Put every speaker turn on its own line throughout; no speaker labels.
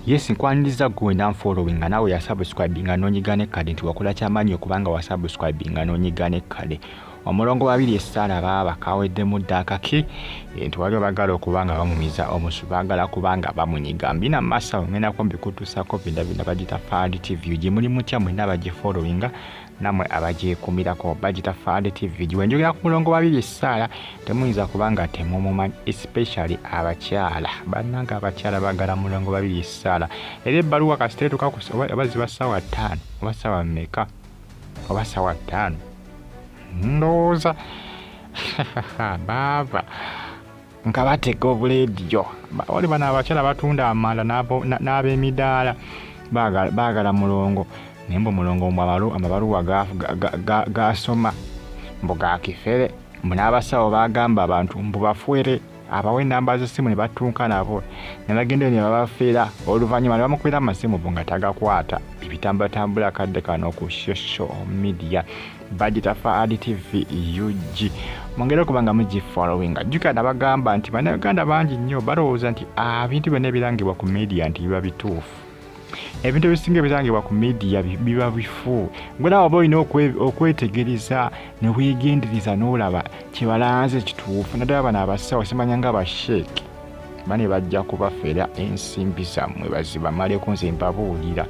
Yes, nkwaniriza gwe wena nfollowinga naawe yasubscribinga n'onyiga n'ekkade nti wakola kyamaanyi okubanga wasubscribinga n'onyiga n'ekkade. Omulongo babiri essaala baaba kaweddemu dda akaki nti waliwo bagala okuba nga bamumiza omusu baagala kuba nga bamunyiga mbina mu maaso awo ngendako mbikutuusako bina bina bagita Fund TV gye muli mutya mwenna bagifollowinga namwe abagyekumirako bagita Fund TV gye wenjogera ku mulongo babiri essaala temuyinza kuba nga temumumanyi especially abakyala bannange abakyala bagala mulongo babiri essaala era ebbaluwa kasita etuuka oba ziba ssaawa 5 oba ssaawa mmeka oba ssaawa 5 ndowooza baava nga batega obuleediyo wali bano abakyala batunda amanda n'ab'emidaala baagala mulongo naye mbu mulongo mbu amabaluwa gasoma mbu gakifere mbu n'abasawo bagamba abantu mbu bafwere abawa enamba z'essimu ne batunka nabo ne bagenda ne babafeera oluvannyuma ne bamukubira amasimu mbu nga tagakwata ebitambulatambula akadde kano ku social media bagita Faad TV UG mwongere okuba nga mugifollowinga jjukira nabagamba nti bannayuganda bangi nnyo balowooza nti ebintu byonna ebirangibwa ku media nti biba bituufu ebintu ebisinga ebirangibwa ku media biba bifu gwe nawe oba olina okwetegereza ne weegendereza n'olaba kyebalanze kituufu naddala bano abasawo simanya nga basheeki bane bajja kubafera ensimbi zammwe bazibamaleko nze mbabuulira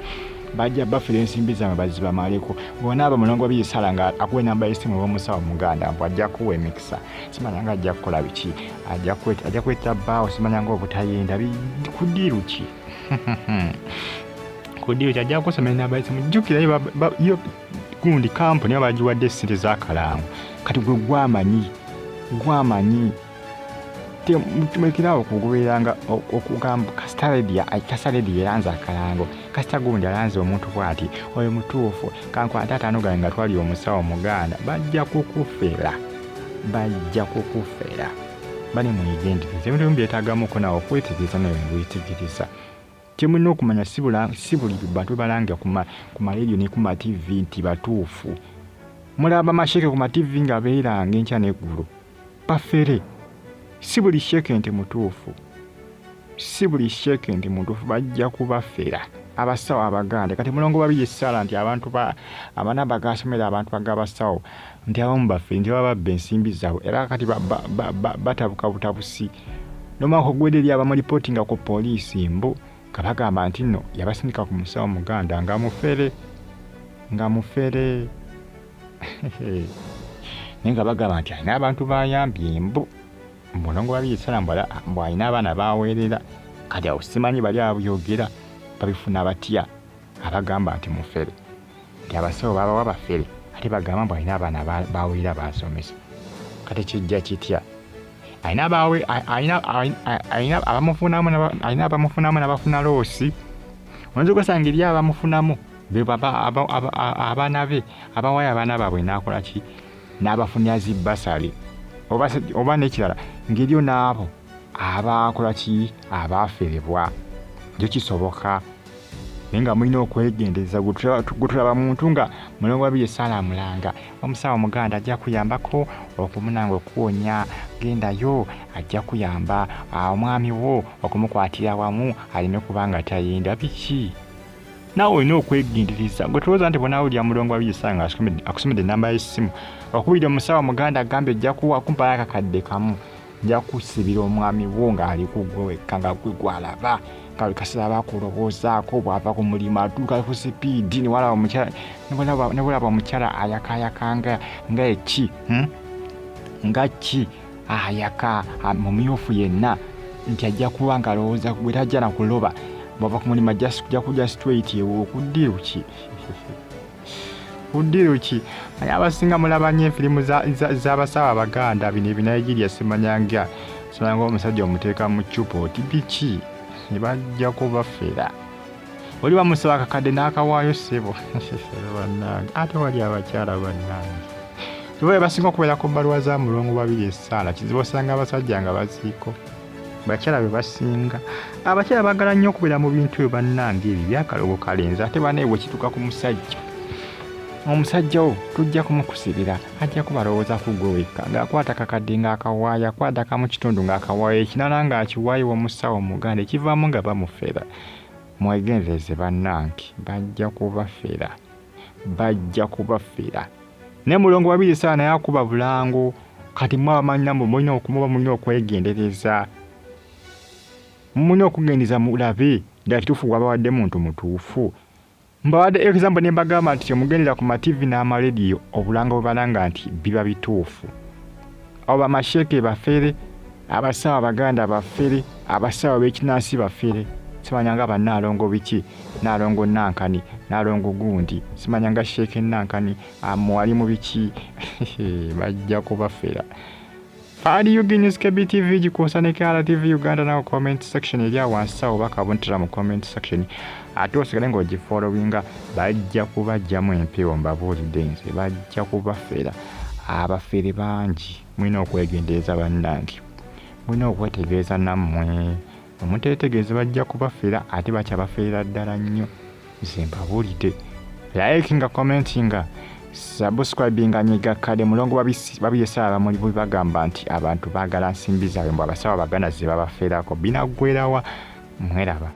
bajja bafera ensimbi zammwe bazibamaleko bwonaaba mulongo biyisala nga akuwa enamba y'essimu oba muganda mbu ajja kuwa emikisa simanya nga ajja kukola biki ajja kwetta bbaawo simanya nga obutayenda kudiiru ki kudiiru ki ajja kusoma enamba y'essimu jjukira yo gundi kampuni oba bagiwadde essente z'akalango kati gwe gwamanyi mulekerawo okugobereranga okugamba kasita lediyo eranze akalango kasita gundi alanze omuntu bw'ati oyo mutuufu kankwate ataano gange nga twali omusawo muganda bajja kukufera bane mwegendereze ebintu ebimu byetaagamuko nawe okwetegereza nawe weetegereza kyemulina okumanya si buli bantu balanga ku malediyo ne ku ma TV nti batuufu mulaba masheke ku ma TV nga beeranga enkya n'eggulo bafere si buli sheke nti mutuufu si buli sheke nti mutuufu bajja kubafera abasawo abaganda kati mulongo babiri essaala nti abantu amanamba gasomera abantu agabasawo nti abamu baffe nti baba babba ensimbi zaabwe era kati batabuka butabusi nomwaka ogwedde eri abamulipootinga ku poliisi mbu nga bagamba nti nno yabasindika ku musawo muganda nga mufere naye nga bagamba nti alina abantu bayambye mbu mulongo babiri essaala mbu alina abaana baweerera kati awo simanyi bali abyogera babifuna batya abagamba nti mufere nti abasawo babawa bafere ate bagamba mbu alina abaana baweerera basomesa kati kijja kitya alina abamufunamu n'abafuna loosi oyinza okwesanga eri abamufunamu abaana be abawayo abaana baabwe n'akola ki n'abafunira zi basale oba n'ekirala ng'eriyo n'abo abakola ki abaaferebwa ekyo kisoboka naye nga mulina okwegendereza gwe tulaba muntu nga mulongo babiri essaala amulanga omusawo muganda ajja kuyambako okumunanga okuwonya gendayo ajja kuyamba omwami wo okumukwatira wamu aleme kuba nga tayenda biki naawe olina okwegendereza gwe tulowooza nti bonaawulira mulongo babiri essaala nga akusomedde enamba y'essimu okubira omusawo muganda agambye ojja kuwa kumpayo akakadde kamu nja kusibira omwami wo ng'ali ku gwe wekka nga gwe gwalaba nga buli kaseera bakulowoozaako bw'ava ku mulimu atuuka ku sipiidi ne bulaba omukyala ayakaayaka nga eki nga ki ayaka mumyufu yenna nti ajja kuba ng'alowooza gwe tajja na kuloba bw'ava ku mulimu ajja kujja straight ewo okuddiru ki kuddiru ki naye abasinga mulaba nnyo enfirimu z'abasawo abaganda bino ebinigeria simanya nga simanya nga omusajja omuteeka mu ccupa oti biki ne bajja kubafera oli bamusaba akakadde n'akawaayo ssebo bannange ate wali abakyala bannange tuba basinga okubeera ku bbaluwa za mulongo babiri essaala kizibu osanga abasajja nga baziiko bakyala be basinga abakyala baagala nnyo okubeera mu bintu ebyo bannange ebyo byakalogo kalenzi ate banaye bwe kituuka ku musajja omusajja wo tujja kumukusibira ajja kubalowooza ku gwe wekka ng'akwata kakadde ng'akawaaya akwata kamu kitundu ng'akawaaya ekinala ng'akiwaayiwa omusawo muganda ekivaamu nga bamufera. Mwegendereze bannange, bajja kubafera, bajja kubafera. Naye Mulongo Babirye Sarah naye akuba bulango. Kati mwe abamanyi namwe mulina okumuba, mulina okwegendereza, mulina okugendereza mulabe ddala kituufu gwabawadde muntu mutuufu. Mbawadde example ne mbagamba nti temugendera ku ma TV n'amarediyo obulango bwe balanga nti biba bituufu. Abo bamasheeke bafere, abasawo abaganda bafere, abasawo b'ekinansi bafere, simanya nga bannaalongo biki, naalongo nankani, naalongo gundi, simanya nga sheeke nankani amwali mu biki, bajja kubafera. Ali UG News, KBTV gikuusa ne KRTV Uganda. Nawo comment section eri awo wansi awo, bakabuntira mu comment section, ate osigale ng'ogifollowinga. Bajja kubajjamu empewo, mbabuulidde nze, bajja kubafera. Abafere bangi, mulina okwegendereza bannange, mulina okwetegereza nammwe. Omuteetegeeze, bajja kubafera, ate bakyabaferera ddala nnyo, nze mbabuulidde. Likinga, commentinga, subscribinga, nyiga kade. Mulongo Babirye Sarah bamuli bagamba nti abantu baagala nsimbi zaabwe, mbu abasawo abaganda ze babaferako. Binaggwerawa? Mweraba.